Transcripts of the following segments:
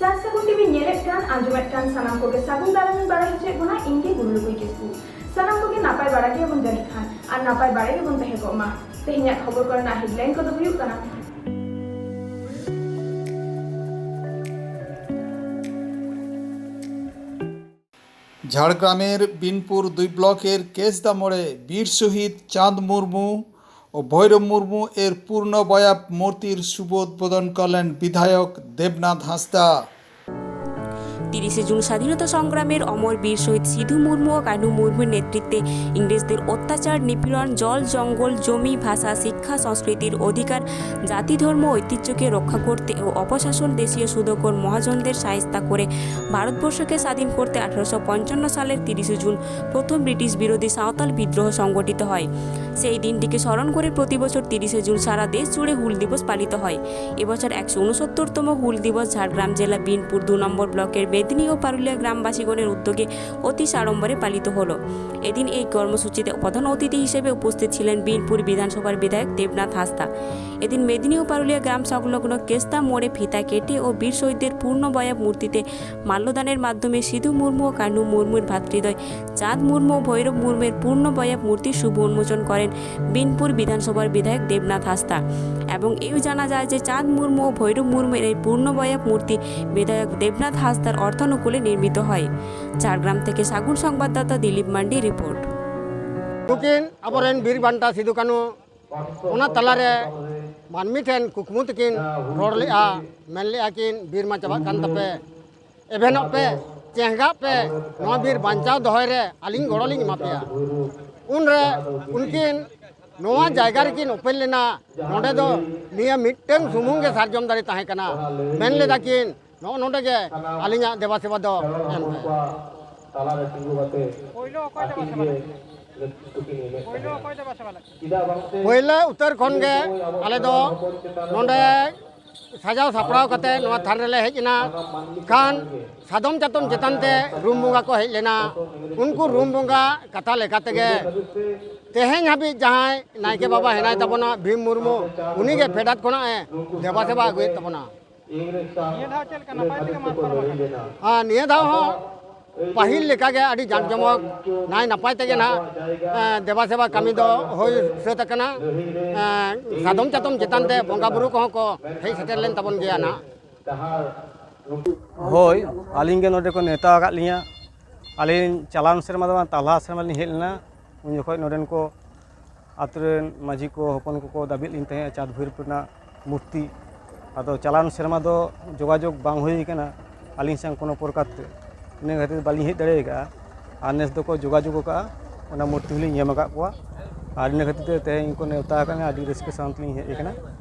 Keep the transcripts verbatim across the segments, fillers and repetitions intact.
ᱪᱟᱥ ᱥᱟᱹᱜᱩᱱ ᱴᱤᱵᱷᱤ ᱧᱮᱞᱮᱫ ᱠᱟᱱ, ᱟᱸᱡᱚᱢᱮᱫ ᱠᱟᱱ ᱥᱟᱱᱟᱢ ᱠᱚᱜᱮ ᱥᱟᱹᱜᱩᱱ ᱫᱟᱨᱟᱢ ᱤᱧ ᱵᱟᱲᱟᱭ ᱦᱚᱪᱚᱭᱮᱫ ᱵᱚᱱᱟ, ᱤᱧ ᱜᱮ ᱜᱩᱨᱩ ᱞᱩᱠᱩᱭ ᱠᱤᱥᱠᱩ᱾ ᱥᱟᱱᱟᱢ ᱠᱚᱜᱮ ᱱᱟᱯᱟᱭ ᱵᱟᱲᱟ ᱜᱮᱭᱟᱵᱚᱱ ᱡᱟᱹᱱᱤᱡ ᱠᱷᱟᱱ, ᱟᱨ ᱱᱟᱯᱟᱭ ᱵᱟᱲᱟ ᱜᱮᱵᱚᱱ ᱛᱟᱦᱮᱸ ᱠᱚᱜ ᱢᱟ᱾ ᱛᱮᱦᱮᱧᱟᱜ ᱠᱷᱚᱵᱚᱨ ᱠᱚᱨᱮᱱᱟᱜ headline ᱠᱚᱫᱚ ᱦᱩᱭᱩᱜ ᱠᱟᱱᱟ᱾ ঝাড়গ্রামের বিনপুর দুই ব্লকের কেসদা মোড়ে বীর শহীদ চাঁদ মুর্মু ও ভৈরব মুর্মু এর পূর্ণ বয়াব মূর্তির শুভ উদ্বোধন করলেন বিধায়ক দেবনাথ হাঁসদা। তিরিশে জুন স্বাধীনতা সংগ্রামের অমর বীর শহীদ সিধু মুর্মু ও কানু মুর্মুর নেতৃত্বে ইংরেজদের অত্যাচার, নিপীড়ন, জল, জঙ্গল, জমি, ভাষা, শিক্ষা, সংস্কৃতির অধিকার, জাতি, ধর্ম, ঐতিহ্যকে রক্ষা করতে ও অপশাসন, দেশীয় সুদখোর মহাজনদের সায়স্তা করে ভারতবর্ষকে স্বাধীন করতে আঠারোশো পঞ্চান্ন সালের তিরিশে জুন প্রথম ব্রিটিশ বিরোধী সাঁওতাল বিদ্রোহ সংগঠিত হয়। সেই দিনটিকে স্মরণ করে প্রতি বছর তিরিশে জুন সারা দেশ জুড়ে হুল দিবস পালিত হয়। এবছর একশো ঊনসত্তরতম হুল দিবস ঝাড়গ্রাম জেলা বিনপুর দু নম্বর ব্লকের মেদিনী ও পারুলিয়া গ্রামবাসীগণের উদ্যোগে অতি সাড়ম্বরে পালিত হলো। এদিন এই কর্মসূচিতে প্রধান অতিথি হিসেবে উপস্থিত ছিলেন বিনপুর বিধানসভার বিধায়ক দেবনাথ হাঁসদা। এদিন মেদিনী ও পারুলিয়া গ্রাম সংলগ্ন কেস্তা মোড়ে ফিতা কেটে ও বীর শহীদদের পূর্ণ বয়াব মূর্তিতে মাল্যদানের মাধ্যমে সিধু মুর্মু ও কানু মুর্মুর ভ্রাতৃদ্বয় চাঁদ মুর্মু ও ভৈরব মুর্মুর পূর্ণ বয়াব মূর্তির শুভ উন্মোচন করেন বিনপুর বিধানসভার বিধায়ক দেবনাথ হাঁসদা। এবং এও জানা যায় যে চাঁদ মুর্মু ও ভৈরব মুর্মুর এই পূর্ণ বয়াব মূর্তি বিধায়ক দেবনাথ হাঁসদার অর্থানুকূলে নির্মিত হয়। ঝাড়গ্রাম থেকে সাগুন সংবাদদাতা দিলীপ মান্ডি রিপোর্ট। ᱱᱩᱠᱤᱱ ᱟᱵᱚᱨᱮᱱ ᱵᱤᱨ ᱵᱟᱱᱴᱟ ᱥᱤᱫᱩ ᱠᱟᱹᱱᱩ, ᱚᱱᱟ ᱛᱟᱞᱟᱨᱮ ᱢᱟᱹᱱᱢᱤ ᱴᱷᱮᱱ ᱠᱩᱠᱢᱩ ᱛᱮᱠᱤᱱ ᱨᱚᱲ ᱞᱮᱜᱼᱟ, ᱢᱮᱱ ᱞᱮᱜᱼᱟ ᱠᱤᱱ, "ᱵᱤᱨ ᱢᱟ ᱪᱟᱵᱟᱜ ᱠᱟᱱ ᱛᱟᱯᱮ, ᱮᱵᱷᱮᱱᱚᱜ ᱯᱮ, ᱪᱮᱸᱦᱜᱟᱜ ᱯᱮ, ᱱᱚᱣᱟ ᱵᱤᱨ ᱵᱟᱧᱪᱟᱣ ᱫᱚᱦᱚᱭ ᱨᱮ ᱟᱹᱞᱤᱧ ᱜᱚᱲᱚ ᱞᱤᱧ ᱮᱢᱟ ᱯᱮᱭᱟ᱾" ᱩᱱᱨᱮ ᱩᱱᱠᱤᱱ ᱱᱚᱣᱟ ᱡᱟᱭᱜᱟ ᱨᱮᱠᱤᱱ ᱩᱯᱮᱞ ᱞᱮᱱᱟ᱾ ᱱᱚᱰᱮ ᱫᱚ ᱱᱤᱭᱟᱹ ᱢᱤᱫᱴᱟᱝ ᱥᱩᱢᱩᱝ ᱜᱮ ᱥᱟᱨᱡᱚᱢ ᱫᱟᱨᱮ ᱛᱟᱦᱮᱸ ᱠᱟᱱᱟ᱾ ᱢᱮᱱ ᱞᱮᱫᱟ ᱠᱤᱱ, ᱱᱚᱜᱼᱚ ᱱᱚᱰᱮ ᱜᱮ ᱟᱹᱞᱤᱧᱟᱜ ᱫᱮᱵᱟ ᱥᱮᱵᱟ ᱫᱚ ᱮᱢ ᱯᱮ᱾ ᱯᱳᱭᱞᱳ ᱚᱠᱚᱭ ᱫᱮᱵᱟ ᱥᱮᱵᱟ ᱞᱮᱫ? ᱯᱳᱭᱞᱳ ᱚᱠᱚᱭ ᱫᱮᱵᱟ ᱥᱮᱵᱟ ᱞᱮᱫ? ᱯᱳᱭᱞᱳ ᱩᱛᱟᱹᱨ ᱠᱷᱚᱱ ᱜᱮ ᱟᱞᱮ ᱫᱚ ᱱᱚᱰᱮ ᱥᱟᱡᱟᱣ ᱥᱟᱯᱲᱟᱣ ᱠᱟᱛᱮ ᱱᱚᱣᱟ ᱛᱷᱟᱱ ᱨᱮᱞᱮ ᱦᱮᱡ ᱮᱱᱟ᱾ ᱠᱷᱟᱱ ᱥᱟᱫᱚᱢ ᱪᱟᱛᱚᱢ ᱪᱮᱛᱟᱱ ᱛᱮ ᱨᱩᱢ ᱵᱚᱸᱜᱟ ᱠᱚ ᱦᱮᱡ ᱞᱮᱱᱟ᱾ ᱩᱱᱠᱩ ᱨᱩᱢ ᱵᱚᱸᱜᱟ ᱠᱟᱛᱷᱟ ᱞᱮᱠᱟ ᱛᱮᱜᱮ ᱛᱮᱦᱮᱧ ᱦᱟᱹᱵᱤᱡ ᱡᱟᱦᱟᱸᱭ ᱱᱟᱭᱠᱮ ᱵᱟᱵᱟ ᱦᱮᱱᱟᱭ ᱛᱟᱵᱚᱱᱟ, ᱵᱷᱤᱢ ᱢᱩᱨᱢᱩ, ᱩᱱᱤᱜᱮ ᱯᱷᱮᱰᱟᱛ ᱠᱷᱚᱱᱟᱜ ᱮ ᱫᱮᱵᱟ ᱥᱮᱵᱟ ᱟᱹᱜᱩᱭᱮᱫ ᱛᱟᱵᱚᱱᱟ᱾ ᱱᱤᱭᱟᱹ ᱫᱷᱟᱣ ᱪᱮᱫ ᱞᱮᱠᱟ ᱱᱟᱯᱟᱭ ᱛᱮᱜᱮ ᱢᱟᱜ ᱯᱟᱨᱚᱢ ᱟᱠᱟᱱᱟ? ᱟᱨ ᱱᱤᱭᱟᱹ ᱫᱷᱟᱣ ᱦᱚᱸ ᱯᱟᱹᱦᱤᱞ ᱞᱮᱠᱟᱜᱮ ᱟᱹᱰᱤ ᱡᱟᱸᱠ ᱡᱚᱢᱚᱠ ᱱᱟᱭ ᱱᱟᱯᱟᱭ ᱛᱮᱜᱮ ᱱᱟᱦᱟᱜ, ᱮᱸ, ᱫᱮᱵᱟ ᱥᱮᱵᱟ ᱠᱟᱹᱢᱤ ᱫᱚ ᱦᱩᱭ ᱥᱟᱹᱛ ᱟᱠᱟᱱᱟ᱾ ᱮᱸ, ᱥᱟᱫᱚᱢ ᱪᱟᱛᱚᱢ ᱪᱮᱛᱟᱱ ᱛᱮ ᱵᱚᱸᱜᱟ ᱵᱩᱨᱩ ᱠᱚᱦᱚᱸ ᱠᱚ ᱦᱮᱡ ᱥᱮᱴᱮᱨ ᱞᱮᱱ ᱛᱟᱵᱚᱱ ᱜᱮᱭᱟ ᱱᱟᱦᱟᱜ᱾ ᱦᱳᱭ, ᱟᱹᱞᱤᱧ ᱜᱮ ᱱᱚᱰᱮ ᱠᱚ ᱱᱮᱣᱛᱟ ᱟᱠᱟᱫ ᱞᱤᱧᱟ᱾ ᱟᱹᱞᱤᱧ ᱪᱟᱞᱟᱣᱮᱱ ᱥᱮᱨᱢᱟ ᱫᱚ ᱵᱟᱝ, ᱛᱟᱞᱦᱟ ᱥᱮᱨᱢᱟ ᱞᱤᱧ ᱦᱮᱡ ᱞᱮᱱᱟ᱾ ᱩᱱ ᱡᱚᱠᱷᱚᱱ ᱱᱚᱰᱮᱱ ᱠᱚ ᱟᱛᱳ ᱨᱮᱱ ᱢᱟᱹᱡᱷᱤ ᱠᱚ ᱦᱚᱯᱚᱱ ᱠᱚᱠᱚ ᱫᱟᱵᱤᱭᱮᱫ ᱞᱤᱧ ᱛᱟᱦᱮᱸᱫ ᱪᱟᱸᱫᱽ ᱵᱷᱳᱭᱨᱳᱵ ᱨᱮᱱᱟᱜ ᱢᱩᱨᱛᱤ᱾ ᱟᱫᱚ ᱪᱟᱞᱟᱣᱮᱱ ᱥᱮᱨᱢᱟ ᱫᱚ ᱡᱳᱜᱟᱡᱳᱜᱽ ᱵᱟᱝ ᱦᱩᱭ ᱠᱟᱱᱟ ᱟᱹᱞᱤᱧ ᱥᱟᱶ ᱠᱳᱱᱳ ᱯᱨᱚᱠᱟᱨ ᱛᱮ, ᱤᱱᱟᱹ ᱠᱷᱟᱹᱛᱤᱨ ᱵᱟᱹᱞᱤᱧ ᱦᱮᱡ ᱫᱟᱲᱮ ᱟᱠᱟᱫᱼᱟ᱾ ᱟᱨ ᱱᱮᱥ ᱫᱚᱠᱚ ᱡᱳᱜᱟᱡᱳᱜᱽ ᱟᱠᱟᱫᱼᱟ, ᱚᱱᱟ ᱢᱩᱨᱛᱤ ᱦᱚᱸᱞᱤᱧ ᱧᱟᱢ ᱟᱠᱟᱫ ᱠᱚᱣᱟ᱾ ᱟᱨ ᱤᱱᱟᱹ ᱠᱷᱟᱹᱛᱤᱨ ᱛᱮ ᱛᱮᱦᱮᱧ ᱠᱚ ᱱᱮᱣᱛᱟ ᱟᱠᱟᱫ ᱞᱤᱧᱟ, ᱟᱹᱰᱤ ᱨᱟᱹᱥᱠᱟᱹ ᱥᱟᱶ ᱛᱮᱞᱤᱧ ᱦᱮᱡ ᱟᱠᱟᱱᱟ᱾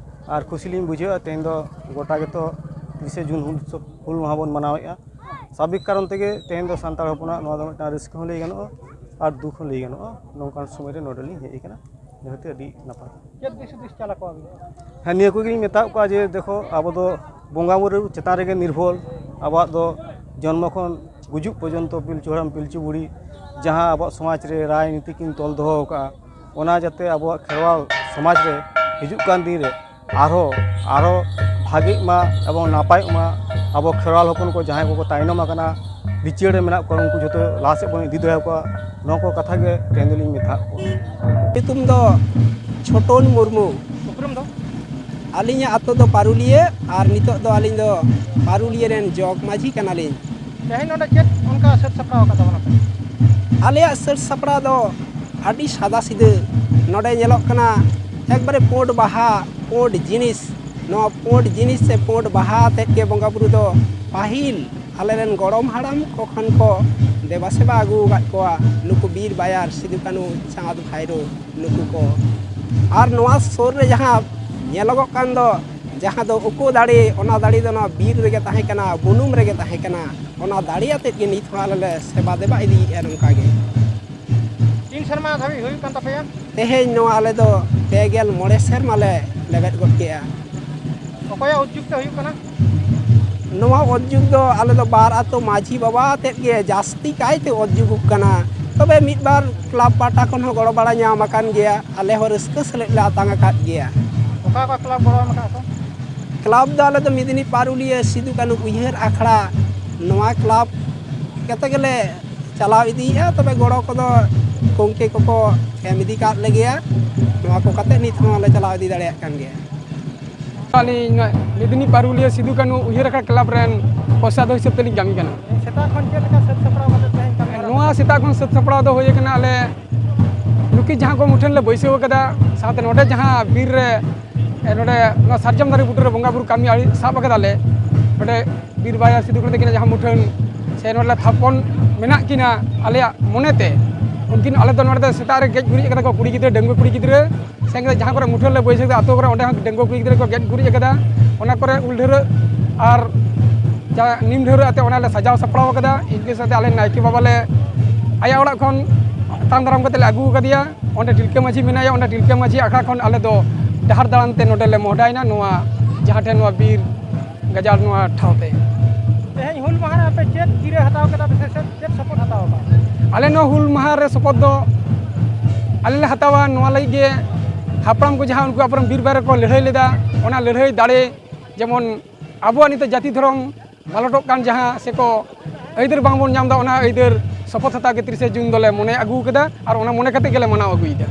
ᱟᱨ ᱠᱩᱥᱤ ᱞᱤᱧ ᱵᱩᱡᱷᱟᱹᱣᱟ, ᱛᱮᱦᱮᱧ ᱫᱚ ᱜᱚᱴᱟ ᱜᱮᱛᱚ ᱛᱤᱨᱤᱥᱮ ᱡᱩᱱ ᱦᱩᱞ ᱩᱛᱥᱚᱵᱽ, ᱦᱩᱞ ᱢᱟᱦᱟ ᱵᱚᱱ ᱢᱟᱱᱟᱣᱮᱫᱼᱟ᱾ ᱥᱟᱵᱷᱤᱠ ᱠᱟᱨᱚᱱ ᱛᱮᱜᱮ ᱛᱮᱦᱮᱧ ᱫᱚ ᱥᱟᱱᱛᱟᱲ ᱦᱚᱯᱚᱱᱟᱜ ᱱᱚᱣᱟ ᱫᱚ ᱢᱤᱫᱴᱟᱝ ᱨᱟᱹᱥᱠᱟᱹ ᱦᱚᱸ ᱞᱟᱹᱭ ᱜᱟᱱᱚᱜᱼᱟ ᱟᱨ ᱫᱩᱠ ᱦᱚᱸ ᱞᱟᱹᱭ ᱜᱟᱱᱚᱜᱼᱟ᱾ ᱱᱚᱝᱠᱟᱱ ᱥᱚᱢᱚᱭ ᱨᱮ ᱱᱚᱰᱮ ᱞᱤᱧ ᱦᱮᱡ ᱟᱠᱟᱱᱟ, ᱡᱮᱦᱮᱛᱩ ᱟᱹᱰᱤ ᱱᱟᱯᱟᱭ᱾ ᱪᱮᱫ ᱫᱤᱥ ᱦᱩᱫᱤᱥ ᱪᱟᱞ ᱟᱠᱚᱣᱟ ᱵᱤᱱ? ᱦᱮᱸ, ᱱᱤᱭᱟᱹ ᱠᱚᱜᱮᱧ ᱢᱮᱛᱟᱜ ᱠᱚᱣᱟ ᱡᱮ, ᱫᱮᱠᱷᱚ, ᱟᱵᱚ ᱫᱚ ᱵᱚᱸᱜᱟ ᱵᱩᱨᱩ ᱪᱮᱛᱟᱱ ᱨᱮᱜᱮ ᱱᱤᱨᱵᱷᱚᱨ᱾ ᱟᱵᱚᱣᱟᱜ ᱫᱚ ᱡᱚᱱᱢᱚ ᱠᱷᱚᱱ ᱜᱩᱡᱩᱜ ᱯᱚᱨᱡᱚᱱᱛᱚ ᱯᱤᱞᱪᱩ ᱦᱟᱲᱟᱢ ᱯᱤᱞᱪᱩ ᱵᱩᱲᱦᱤ ᱡᱟᱦᱟᱸ ᱟᱵᱚᱣᱟᱜ ᱥᱚᱢᱟᱡᱽ ᱨᱮ ᱨᱟᱭ ᱱᱤᱛᱤ ᱠᱤᱱ ᱛᱚᱞ ᱫᱚᱦᱚ ᱟᱠᱟᱫᱼᱟ, ᱚᱱᱟ ᱡᱟᱛᱮ ᱟᱵᱚᱣᱟᱜ ᱠᱷᱮᱨᱣᱟᱞ ᱥᱚᱢᱟᱡᱽ ᱨᱮ ᱦᱤᱡᱩᱜ ᱠᱟᱱ ᱫᱤᱱ ᱨᱮ ᱟᱨᱦᱚᱸ, ᱟᱨᱦᱚᱸ ᱵᱷᱟᱜᱮᱜ ᱢᱟ ᱮᱵᱚᱝ ᱱᱟᱯᱟᱭᱚᱜ ᱢᱟ᱾ ᱟᱵᱚ ᱠᱷᱮᱨᱣᱟᱞ ᱦᱚᱯᱚᱱ ᱠᱚ ᱡᱟᱦᱟᱸᱭ ᱠᱚᱠᱚ ᱛᱟᱭᱱᱚᱢ ᱟᱠᱟᱱᱟ, ᱵᱤᱪᱟᱹᱨ ᱨᱮ ᱢᱮᱱᱟᱜ ᱠᱚᱣᱟ, ᱩᱱᱠᱩ ᱡᱷᱚᱛᱚ ᱞᱟᱦᱟ ᱥᱮᱫ ᱵᱚᱱ ᱤᱫᱤ ᱫᱟᱲᱮᱭᱟᱠᱚᱣᱟ, ᱱᱚᱣᱟ ᱠᱚ ᱠᱟᱛᱷᱟ ᱜᱮ ᱛᱮᱦᱮᱧ ᱫᱚᱞᱤᱧ ᱢᱮᱛᱟᱫ ᱠᱚᱣᱟ᱾ ᱧᱩᱛᱩᱢ ᱫᱚ ᱪᱷᱳᱴᱚᱱ ᱢᱩᱨᱢᱩ᱾ ᱩᱯᱨᱩᱢ ᱫᱚ? ᱟᱹᱞᱤᱧᱟᱜ ᱟᱛᱳ ᱫᱚ ᱯᱟᱨᱩᱞᱤᱭᱟᱹ ᱟᱨ ᱱᱤᱛᱚᱜ ᱫᱚ ᱟᱹᱞᱤᱧ ᱫᱚ ᱯᱟᱨᱩᱞᱤᱭᱟᱹ ᱨᱮᱱ ᱡᱚᱜᱽ ᱢᱟᱹᱡᱷᱤ ᱠᱟᱱᱟᱞᱤᱧ᱾ ᱛᱮᱦᱮᱧ ᱱᱚᱰᱮ ᱪᱮᱫ ᱚᱱᱠᱟ ᱥᱟᱹᱛ ᱥᱟᱯᱲᱟᱣ ᱟᱠᱟᱫ ᱛᱟᱵᱚᱱᱟ ᱯᱮ? ᱟᱞᱮᱭᱟᱜ ᱥᱟᱹᱛ ᱥᱟᱯᱲᱟᱣ ᱫᱚ ᱟᱹᱰᱤ ᱥᱟᱫᱟ ᱥᱤᱫᱟᱹ᱾ ᱱᱚᱰᱮ ᱧᱮᱞᱚᱜ ᱠᱟᱱᱟ ᱮᱠᱵᱟᱨᱮ ᱯᱩᱸᱰ ᱵᱟᱦᱟ, ᱯᱩᱸᱰ ᱡᱤᱱᱤᱥ᱾ ᱱᱚᱣᱟ ᱯᱩᱸᱰ ᱡᱤᱱᱤᱥ ᱥᱮ ᱯᱩᱸᱰ ᱵᱟᱦᱟ ᱟᱛᱮᱫ ᱜᱮ ᱵᱚᱸᱜᱟ ᱵᱩᱨᱩ ᱫᱚ ᱯᱟᱹᱦᱤᱞ ᱟᱞᱮᱨᱮᱱ ᱜᱚᱲᱚᱢ ᱦᱟᱲᱟᱢ ᱠᱚ ᱠᱷᱚᱱ ᱠᱚ ᱫᱮᱵᱟ ᱥᱮᱵᱟ ᱟᱹᱜᱩ ᱟᱠᱟᱫ ᱠᱚᱣᱟ, ᱱᱩᱠᱩ ᱵᱤᱨ ᱵᱟᱭᱟᱨ, ᱥᱤᱫᱩ ᱠᱟᱹᱱᱦᱩ, ᱪᱟᱸᱫᱽ ᱵᱷᱟᱭᱨᱳ, ᱱᱩᱠᱩ ᱠᱚ᱾ ᱟᱨ ᱱᱚᱣᱟ ᱥᱩᱨ ᱨᱮ ᱡᱟᱦᱟᱸ ᱧᱮᱞᱚᱜᱚᱜ ᱠᱟᱱ ᱫᱚ, ᱡᱟᱦᱟᱸ ᱫᱚ ᱩᱠᱩ ᱫᱟᱲᱮ, ᱚᱱᱟ ᱫᱟᱲᱮ ᱫᱚ ᱱᱚᱣᱟ ᱵᱤᱨ ᱨᱮᱜᱮ ᱛᱟᱦᱮᱸ ᱠᱟᱱᱟ, ᱵᱩᱱᱩᱢ ᱨᱮᱜᱮ ᱛᱟᱦᱮᱸ ᱠᱟᱱᱟ᱾ ᱚᱱᱟ ᱫᱟᱲᱮ ᱟᱛᱮᱫ ᱜᱮ ᱱᱤᱛ ᱦᱚᱸ ᱟᱞᱮ ᱞᱮ ᱥᱮᱵᱟ ᱫᱮᱵᱟ ᱤᱫᱤᱭᱮᱫᱼᱟ ᱱᱚᱝᱠᱟ ᱜᱮ᱾ ᱛᱤᱱ ᱥᱮᱨᱢᱟ ᱫᱷᱟᱹᱵᱤᱡ ᱦᱩᱭᱩᱜ ᱠᱟᱱ ᱛᱟᱯᱮᱭᱟ? ᱛᱮᱦᱮᱧ ᱱᱚᱣᱟ ᱟᱞᱮ ᱫᱚ ᱯᱮ ᱜᱮᱞ ᱢᱚᱬᱮ ᱥᱮᱨᱢᱟ ᱞᱮ ᱞᱮᱵᱮᱫ ᱜᱚᱫ ᱠᱮᱜᱼᱟ᱾ ᱚᱠᱚᱭᱟᱜ ᱩᱫᱽᱡᱳᱜᱽ ᱛᱮ ᱦᱩᱭᱩᱜ ᱠᱟᱱᱟ? ᱱᱚᱣᱟ ᱩᱫᱽᱡᱳᱜᱽ ᱫᱚ ᱟᱞᱮ ᱫᱚ ᱵᱟᱨ ᱟᱛᱳ ᱢᱟᱹᱡᱷᱤ ᱵᱟᱵᱟ ᱟᱛᱮᱫ ᱜᱮ ᱡᱟᱹᱥᱛᱤ ᱠᱟᱭᱛᱮ ᱩᱫᱽᱡᱳᱜᱽ ᱠᱟᱱᱟ᱾ ᱛᱚᱵᱮ ᱢᱤᱫ ᱵᱟᱨ ᱠᱞᱟᱵᱽ ᱯᱟᱦᱴᱟ ᱠᱷᱚᱱ ᱦᱚᱸ ᱜᱚᱲᱚ ᱵᱟᱲᱟ ᱧᱟᱢ ᱟᱠᱟᱱ ᱜᱮᱭᱟ, ᱟᱞᱮ ᱦᱚᱸ ᱨᱟᱹᱥᱠᱟᱹ ᱥᱮᱞᱮᱫ ᱞᱮ ᱟᱛᱟᱝ ᱟᱠᱟᱫ ᱜᱮᱭᱟ᱾ ᱚᱠᱟ ᱚᱠᱟ ᱠᱞᱟᱵᱽ ᱜᱚᱲᱚ ᱮᱢ ᱟᱠᱟᱫ ᱠᱚ? ᱠᱞᱟᱵᱽ ᱫᱚ ᱟᱞᱮ ᱫᱚ ᱢᱮᱫᱽᱱᱤ ᱯᱟᱨᱩᱞᱤᱭᱟᱹ ᱥᱤᱫᱩ ᱠᱟᱹᱱᱦᱩ ᱩᱭᱦᱟᱹᱨ ᱟᱠᱷᱲᱟ, ᱱᱚᱣᱟ ᱠᱞᱟᱵᱽ ᱠᱟᱛᱮ ᱜᱮᱞᱮ ᱪᱟᱞᱟᱣ ᱤᱫᱤᱭᱮᱫᱼᱟ᱾ ᱛᱚᱵᱮ ᱜᱚᱲᱚ ᱠᱚᱫᱚ ᱜᱚᱢᱠᱮ ᱠᱚᱠᱚ ᱮᱢ ᱤᱫᱤ ᱠᱟᱫ ᱞᱮᱜᱮᱭᱟ᱾ ᱱᱚᱣᱟ ᱠᱚ ᱠᱟᱛᱮ ᱱᱤᱛ ᱦᱚᱸ ᱞᱮ ᱪᱟᱞᱟᱣ ᱤᱫᱤ ᱫᱟᱲᱮᱭᱟᱜ ᱠᱟᱱ ᱜᱮᱭᱟ᱾ ᱟᱹᱞᱤᱧ ᱱᱚᱣᱟ ᱢᱮᱫᱽᱱᱤ ᱯᱟᱨᱩᱞᱤᱭᱟᱹ ᱥᱤᱫᱩ ᱠᱟᱹᱱᱦᱩ ᱩᱭᱦᱟᱹᱨ ᱟᱠᱷᱲᱟ ᱠᱞᱟᱵᱽ ᱨᱮᱱ ᱠᱚᱥᱟᱫᱚ ᱦᱤᱥᱟᱹᱵ ᱛᱮᱞᱤᱧ ᱠᱟᱹᱢᱤ ᱠᱟᱱᱟ᱾ ᱥᱮᱛᱟᱜ ᱠᱷᱚᱱ ᱪᱮᱫ ᱞᱮᱠᱟ ᱥᱟᱹᱛ ᱥᱟᱯᱲᱟᱣ ᱠᱟᱛᱮ ᱛᱮᱦᱮᱧ ᱠᱟᱹᱢᱤ ᱦᱚᱨᱟ ᱱᱚᱣᱟ ᱥᱮᱛᱟᱜ ᱠᱷᱚᱱ ᱥᱟᱹᱛ ᱥᱟᱯᱲᱟᱣ ᱫᱚ ᱦᱩᱭ ᱟᱠᱟᱱᱟ, ᱟᱞᱮ ᱱᱩᱠᱤᱱ ᱡᱟᱦᱟᱸ ᱠᱚ ᱢᱩᱴᱷᱟᱹᱱ ᱞᱮ ᱵᱟᱹᱭᱥᱟᱹᱣ ᱟᱠᱟᱫᱟ, ᱥᱟᱶᱛᱮ ᱱᱚᱰᱮ ᱡᱟᱦᱟᱸ ᱵᱤᱨ ᱨᱮ, ᱮ, ᱱᱚᱰᱮ ᱱᱚᱣᱟ ᱥᱟᱨᱡᱚᱢ ᱫᱟᱨᱮ ᱵᱩᱴᱟᱹ ᱨᱮ ᱵᱚᱸᱜᱟ ᱵᱩᱨᱩ ᱠᱟᱹᱢᱤ ᱟᱹᱰᱤ ᱥᱟᱵ ᱟᱠᱟᱫᱟᱞᱮ᱾ ᱱᱚᱰᱮ ᱵᱤᱨ ᱵᱟᱭᱟ ᱥᱤᱫᱩ ᱠᱟᱹᱱᱦᱩ ᱛᱟᱹᱠᱤᱱᱟᱜ ᱡᱟᱦᱟᱸ ᱢᱩᱴᱷᱟᱹᱱ ᱥᱮ ᱱᱚᱰᱮ ᱞᱮ ᱛᱷᱟᱯᱚᱱ ᱢᱮᱱᱟᱜ ᱠᱤᱱᱟ ᱟᱞᱮᱭᱟᱜ ᱢᱚᱱᱮᱛᱮ, ᱩᱱᱠᱤᱱ, ᱟᱞᱮ ᱫᱚ ᱱᱚᱰᱮ ᱫᱚ ᱥᱮᱛᱟᱜ ᱨᱮ ᱜᱮᱡ ᱜᱩᱨᱤᱡ ᱟᱠᱟᱫᱟ ᱠᱚ ᱠᱩᱲᱤ ᱜᱤᱫᱽᱨᱟᱹ, ᱰᱟᱺᱜᱩᱣᱟᱹ ᱠᱩᱲᱤ ᱜᱤᱫᱽᱨᱟᱹ, ᱥᱮ ᱡᱟᱦᱟᱸ ᱠᱚᱨᱮ ᱢᱩᱴᱷᱟᱹᱱ ᱞᱮ ᱵᱟᱹᱭᱥᱟᱹᱣ ᱠᱮᱫᱟ ᱟᱛᱳ ᱠᱚᱨᱮ, ᱚᱸᱰᱮ ᱦᱚᱸ ᱰᱟᱺᱜᱩᱣᱟᱹ ᱠᱩᱲᱤ ᱜᱤᱫᱽᱨᱟᱹ ᱠᱚ ᱜᱮᱡ ᱜᱩᱨᱤᱡ ᱟᱠᱟᱫᱟ᱾ ᱚᱱᱟ ᱠᱚᱨᱮ ᱩᱞ ᱰᱷᱟᱹᱨᱟᱹᱜ ᱟᱨ ᱡᱟ ᱱᱤᱢ ᱰᱷᱟᱹᱨᱟᱹᱜ ᱟᱛᱮ ᱚᱱᱟ ᱞᱮ ᱥᱟᱡᱟᱣ ᱥᱟᱯᱲᱟᱣ ᱟᱠᱟᱫᱟ᱾ ᱤᱱᱠᱟᱹ ᱥᱟᱶᱛᱮ ᱟᱞᱮ ᱱᱟᱭᱠᱮ ᱵᱟᱵᱟ ᱞᱮ ᱟᱭᱟᱜ ᱚᱲᱟᱜ ᱠᱷᱚᱱ ᱟᱛᱟᱝ ᱫᱟᱨᱟᱢ ᱠᱟᱛᱮ ᱞᱮ ᱟᱹᱜᱩ ᱟᱠᱟᱫᱮᱭᱟ᱾ ᱚᱸᱰᱮ ᱴᱤᱞᱠᱟᱹ ᱢᱟᱹᱡᱷᱤ ᱢᱮᱱᱟᱭᱟ, ᱚᱸᱰᱮ ᱴᱤᱞᱠᱟᱹ ᱢᱟᱹᱡᱷᱤ ᱟᱠᱷᱲᱟ ᱠᱷᱚᱱ ᱟᱞᱮ ᱫᱚ ᱰᱟᱦᱟᱨ ᱫᱟᱬᱟᱱ ᱛᱮ ᱱᱚᱰᱮ ᱞᱮ ᱢᱚᱦᱰᱟᱭᱮᱱᱟ, ᱱᱚᱣᱟ ᱡᱟᱦᱟᱸ ᱴᱷᱮᱱ ᱱᱚᱣᱟ ᱵᱤᱨ ᱜᱟᱡᱟᱲ ᱱᱚᱣᱟ ᱴᱷᱟᱶ ᱛᱮ᱾ ᱛᱮᱦᱮᱧ ᱦᱩᱞ ᱢᱟᱦᱟ ᱨᱮ ᱟᱯᱮ ᱪᱮᱫ ᱜᱤᱨᱟᱹ ᱦᱟᱛᱟᱣ ᱠᱮᱫᱟ ᱯᱮ ᱥᱮ ᱪᱮᱫ, ᱪᱮᱫ ᱥᱚᱯᱚᱫ ᱦᱟᱛᱟᱣ ᱟᱠᱟᱫᱟ? ᱟᱞᱮ ᱱᱚᱣᱟ ᱦᱩᱞ ᱢᱟᱦᱟ ᱨᱮ ᱥᱚᱯᱚᱫ ᱫᱚ ᱟᱞᱮ ᱞᱮ ᱦᱟᱛᱟᱣᱟ ᱱᱚᱣᱟ ᱞᱟᱹᱜᱤᱫ ᱜᱮ, ᱦᱟᱯᱲᱟᱢ ᱠᱚ ᱡᱟᱦᱟᱸ ᱩᱱᱠᱩ ᱟᱵᱚᱨᱮᱱ ᱵᱤᱨ ᱵᱟᱨᱮ ᱠᱚ ᱞᱟᱹᱲᱦᱟᱹᱭ ᱞᱮᱫᱟ, ᱚᱱᱟ ᱞᱟᱹᱲᱦᱟᱹᱭ ᱫᱟᱲᱮ ᱡᱮᱢᱚᱱ ᱟᱵᱚᱣᱟᱜ ᱱᱤᱛᱚᱜ ᱡᱟᱹᱛᱤ ᱫᱷᱚᱨᱚᱢ ᱢᱟᱞᱚᱴᱚᱜ ᱠᱟᱱ ᱡᱟᱦᱟᱸ ᱥᱮᱠᱚ ᱟᱹᱭᱫᱟᱹᱨ ᱵᱟᱝᱵᱚᱱ ᱧᱟᱢ ᱮᱫᱟ, ᱚᱱᱟ ᱟᱹᱭᱫᱟᱹᱨ ᱥᱚᱯᱚᱫ ᱦᱟᱛᱟᱣ ᱜᱮ ᱛᱤᱨᱤᱥᱮ ᱡᱩᱱ ᱫᱚᱞᱮ ᱢᱚᱱᱮ ᱟᱹᱜᱩ ᱟᱠᱟᱫᱟ ᱟᱨ ᱚᱱᱟ ᱢᱚᱱᱮ ᱠᱟᱛᱮ ᱜᱮᱞᱮ ᱢᱟᱱᱟᱣ ᱟᱹᱜᱩᱭᱮᱫᱟ᱾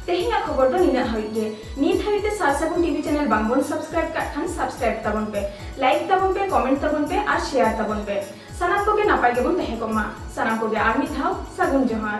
ᱛᱮᱦᱮᱧᱟᱜ ᱠᱷᱚᱵᱚᱨ ᱫᱚ ᱱᱤᱱᱟᱹᱜ ᱦᱟᱹᱵᱤᱡ ᱜᱮ᱾ ᱱᱤᱛ ᱦᱟᱹᱵᱤᱡ ᱛᱮ ᱥᱟᱨ ᱥᱟᱹᱜᱩᱱ ᱴᱤᱵᱷᱤ ᱪᱮᱱᱮᱞ ᱵᱟᱝᱵᱚᱱ ᱥᱟᱵᱥᱠᱨᱟᱭᱤᱵ ᱠᱟᱜ ᱠᱷᱟᱱ ᱥᱟᱵᱥᱠᱨᱟᱭᱤᱵ ᱛᱟᱵᱚᱱ ᱯᱮ, ᱞᱟᱭᱤᱠ ᱛᱟᱵᱚᱱ ᱯᱮ, ᱠᱚᱢᱮᱱᱴ ᱛᱟᱵᱚᱱ ᱯᱮ ᱟᱨ ᱥᱮᱭᱟᱨ ᱛᱟᱵᱚᱱ ᱯᱮ᱾ ᱥᱟᱱᱟᱢ ᱠᱚᱜᱮ ᱱᱟᱯᱟᱭ ᱜᱮᱵᱚᱱ ᱛᱟᱦᱮᱸ ᱠᱚᱜ ᱢᱟ᱾ ᱥᱟᱱᱟᱢ ᱠᱚᱜᱮ ᱟᱨ ᱢᱤᱫ ᱫᱷᱟᱣ ᱥᱟᱹᱜᱩᱱ ᱡᱚᱦᱟᱨ᱾